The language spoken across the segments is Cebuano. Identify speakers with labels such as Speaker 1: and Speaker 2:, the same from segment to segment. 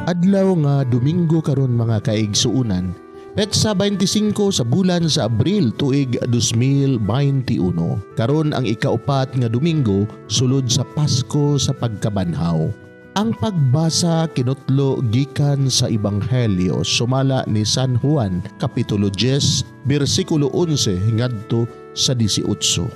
Speaker 1: Adlaw nga Domingo karon, mga kaigsuunan. Petsa 25 sa bulan sa Abril, tuig 2021. Karon ang ikaupat nga Domingo sulod sa Pasko sa Pagkabanhaw. Ang pagbasa kinutlo gikan sa Ebanghelyo sumala ni San Juan, kapitulo 10, bersikulo 11 ngadto sa 18.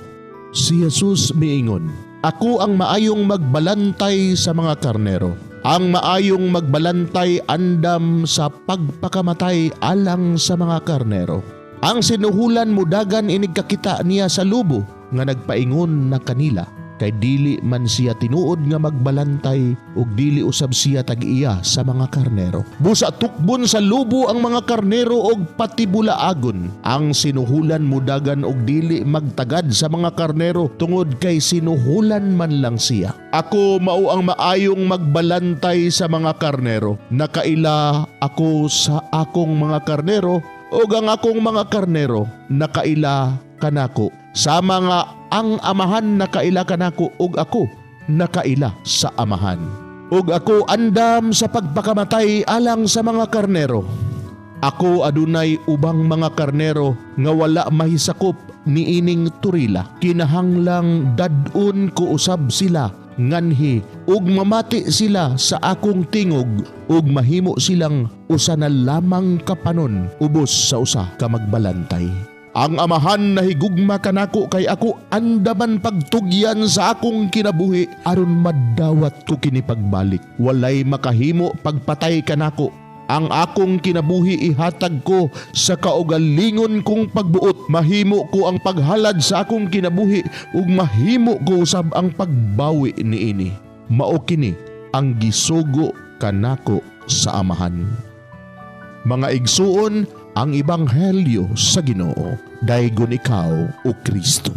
Speaker 1: Si Jesus miingon, "Ako ang maayong magbalantay sa mga karnero. Ang maayong magbalantay andam sa pagpakamatay alang sa mga karnero. Ang sinuhulan mudagan inig kakita niya sa lobo nga nagpaingon na kanila, kay dili man siya tinuod nga magbalantay ug dili usab siya tag-iya sa mga karnero. Busa tukbon sa lobo ang mga karnero og patibulaagon. Ang sinuhulan mudagan og dili magtagad sa mga karnero tungod kay sinuhulan man lang siya. Ako mao ang maayong magbalantay sa mga karnero. Nakaila ako sa akong mga karnero ug ang akong mga karnero nakaila kanako. Sama nga ang Amahan nakaila kanako ug ako nakaila sa Amahan. Ug ako andam sa pagpakamatay alang sa mga karnero. Ako adunay ubang mga karnero nga wala mahisakop niining turila. Kinahanglang dad-on ko usab sila nganhi ug mamati sila sa akong tingog ug mahimo silang usa na lamang ka panon ubos sa usa ka magbalantay. Ang Amahan nahigugma kanako kay ako andaman pagtugyan sa akong kinabuhi aron madawat ko kini pagbalik. Walay makahimo pagpatay kanako. Ang akong kinabuhi ihatag ko sa kaugalingon kong pagbuot. Mahimo ko ang paghalad sa akong kinabuhi ug mahimo ko usab ang pagbawi niini. Mao kini ang gisugo kanako sa Amahan." Mga igsuon, ang Ebanghelyo sa Ginoo. Daygon ikaw, o Kristo.